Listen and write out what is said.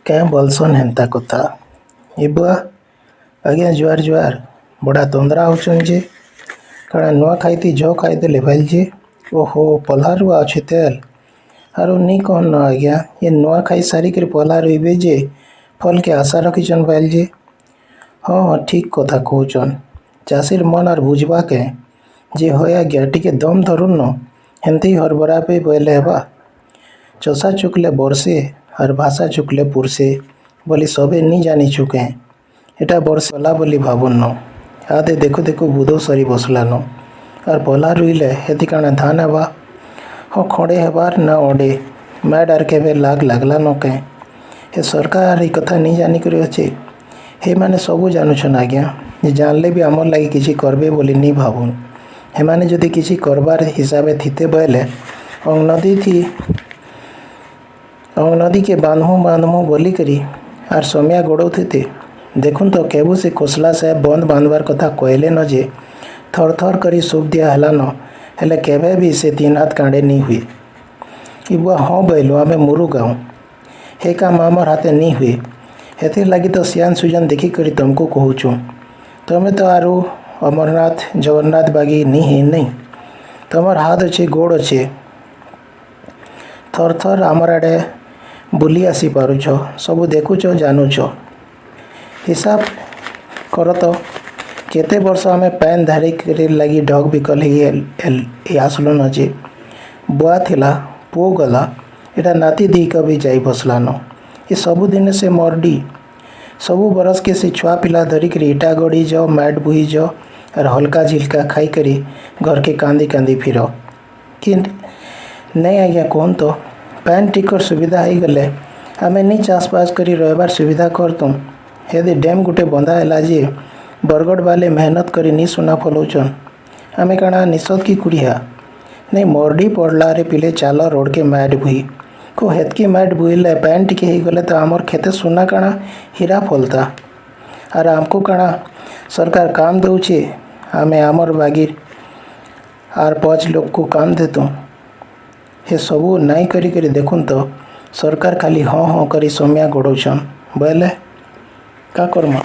କାଁ ବଲସନ୍ ହେନ୍ତା କଥା? ଏ ବୁଆ ଆଜ୍ଞା, ଜୁହାର ଜୁହାର। ବଡ଼ା ତନ୍ଦ୍ରା ହଉଛନ୍ ଯେ, କାଣା ନୂଆ ଖାଇତି ଝ ଖାଇଦେଲେ ଭାଇଲ୍ ଯେ? ଓହୋ, ପହ୍ଲା ରୁଆ ଅଛେ ତେଲ୍। ଆରୁ ନି କହନ ଆଜ୍ଞା, ଏ ନୂଆ ଖାଇ ସାରିକିରି ପହ୍ଲା ରୁଇବେ ଯେ ଫଲ୍କେ ଆଶା ରଖିଛନ୍ ଭାଇଲ୍ ଯେ। ହଁ ହଁ, ଠିକ୍ କଥା କହୁଛନ୍। ଚାଷୀର୍ ମନ୍ ଆର୍ ବୁଝ୍ବା କେଁ ଯେ? ହଏ ଆଜ୍ଞା, ଟିକେ ଦମ୍ ଧରୁନ୍ ନ, ହେନ୍ତି ହରବରାବେ ବଏଲେ ହେବା? ଚଷା ଚୁକ୍ଲେ ବର୍ଷେ ଆର୍ ଭାଷା ଚୁକ୍ଲେ ପୁର୍ଷେ ବୋଲି ସଭେ ନି ଜାନିଛୁ କେଁ? ଏଟା ବର୍ଷେ ଗଲା ବୋଲି ଭାବୁନ୍ ନ। ଇହାଦେ ଦେଖୁ ଦେଖୁ ବୁଧୋ ସରି ବସ୍ଲାନ। ଆର୍ ପହ୍ଲା ରୁଇଲେ ହେଥି କାଣା ଧାନ୍ ହେବା? ହଁ, ଖଣ୍ଡେ ହେବାର୍ ନା ଅଁଡ଼େ। ମାଏଟ୍ ଆର୍ କେଭେ ଲାଗ୍ ଲାଗ୍ଲାନ କେଁ? ହେ ସରକାର୍ ଆର୍ ଇ କଥା ନି ଜାନିକରି ଅଛେ? ହେମାନେ ସବୁ ଜାନୁଛନ୍ ଆଜ୍ଞା, ଯେ ଜାନ୍ଲେ ବି ଆମର୍ ଲାଗି କିଛି କର୍ବେ ବୋଲି ନି ଭାବୁନ୍। ହେମାନେ ଯଦି କିଛି କର୍ବାର୍ ହିସାବେ ଥିତେ ବଏଲେ ଅଙ୍ଗନଦୀକେ ବାନ୍ଧ୍ମୁ ବାନ୍ଧ୍ମୁ ବୋଲିକରି ଆର୍ ସମିଆ ଗୋଡ଼ଉଥିତେ? ଦେଖୁନ୍ ତ, କେଭୁ ସେ କୋସ୍ଲା ସାହେବ୍ ବନ୍ଧ୍ ବାନ୍ଧ୍ବାର୍ କଥା କହେଲେନ ଯେ ଥର୍ ଥର୍ କରି ସୁପ୍ ଦିଆ ହେଲାନ, ହେଲେ କେଭେ ବି ସେ ତିନ୍ ହାତ୍ କାଣ୍ଡେ ନି ହୁଏ। ଇ ବୁଆ, ହଁ ବଏଲୁ, ଆମେ ମୁରୁଖ୍ ଆଉଁ। ହେ କାମ୍ ଆମର୍ ହାତେ ନି ହୁଏ। ହେଥିର୍ ଲାଗି ତ ସିଆନ୍ ସୁଜନ୍ ଦେଖିକରି ତମ୍କୁ କହୁଛୁଁ। ତମେ ତ ଆରୁ ଅମରନାଥ ଜଗନ୍ନାଥ ବାଗି ନି ହେଇ ନାଇଁ। ତମର୍ ହାତ୍ ଅଛେ, ଗୋଡ଼୍ ଅଛେ, ଥର୍ ଥର୍ ଆମର୍ ଆଡ଼େ ବୁଲି ଆସି ପାରୁଛ, ସବୁ ଦେଖୁଛ, ଜାନୁଛ। ହିସାବ୍ କର ତ, କେତେ ବର୍ଷ ଆମେ ପାଏନ୍ ଧାରିକରି ଲାଗି ଢକ୍ ବିକଲ୍ ହେଇ ଆସ୍ଲୁନ ଯେ। ବୁଆ ଥିଲା, ପୁଅ ଗଲା, ଇଟା ନାତି ଦିହିକ ବି ଯାଇ ବସ୍ଲାନ। ଏ ସବୁଦିନେ ସେ ମର୍ଡ଼ି, ସବୁ ବରଷ୍କେ ସେ ଛୁଆ ପିଲା ଧରିକିରି ଇଟା ଗଢ଼ି ଯାଅ, ମାଏଟ୍ ବୁହି ଯାଅ ଆର୍ ହଲ୍କା ଝିଲ୍କା ଖାଇକରି ଘର୍କେ କାନ୍ଦି କାନ୍ଦି ଫିର କି ନାଇଁ ଆଜ୍ଞା, କୁହନ୍ ତ? ପାଏନ୍ ଟିକର୍ ସୁବିଧା ହେଇଗଲେ ଆମେ ନି ଚାଷ୍ବାସ୍ କରି ରହେବାର୍ ସୁବିଧା କର୍ତୁଁ? ହେଦେ ଡ୍ୟାମ୍ ଗୁଟେ ବନ୍ଧା ହେଲା ଯେ ବରଗଡ଼୍ ବାଲେ ମେହନତ୍ କରି ନି ସୁନା ଫଲଉଛନ୍। ଆମେ କାଣା ନିଷଦ୍ କି କୁଡ଼ିହା? ନାଇଁ, ମର୍ଡ଼ି ପଡ଼୍ଲାରେ ପିଲେ, ଚାଲ ରୋଡ଼୍କେ ମାଏଟ୍ ବୁହି। କୋ ହେତ୍କି ମାଏଟ୍ ବୁହିଲେ ପାଏନ୍ ଟିକେ ହେଇଗଲେ ତ ଆମର୍ ଖେତେ ସୁନା କାଣା ହୀରା ଫଲ୍ତା। ଆର୍ ଆମ୍କୁ କାଣା ସରକାର୍ କାମ୍ ଦଉଛେ? ଆମେ ଆମର୍ ବାଗିର୍ ଆର୍ ପଚ୍ ଲୋକ୍କୁ କାମ୍ ଦେତୁଁ। ହେ ସବୁ ନାଇଁ କରି କରି ଦେଖୁନ୍ ତ, ସରକାର୍ ଖାଲି ହଁ ହଁ କରି ସମିଆ ଗଡ଼ଉଛନ୍ ବଏଲେ କାଁ କର୍ମା?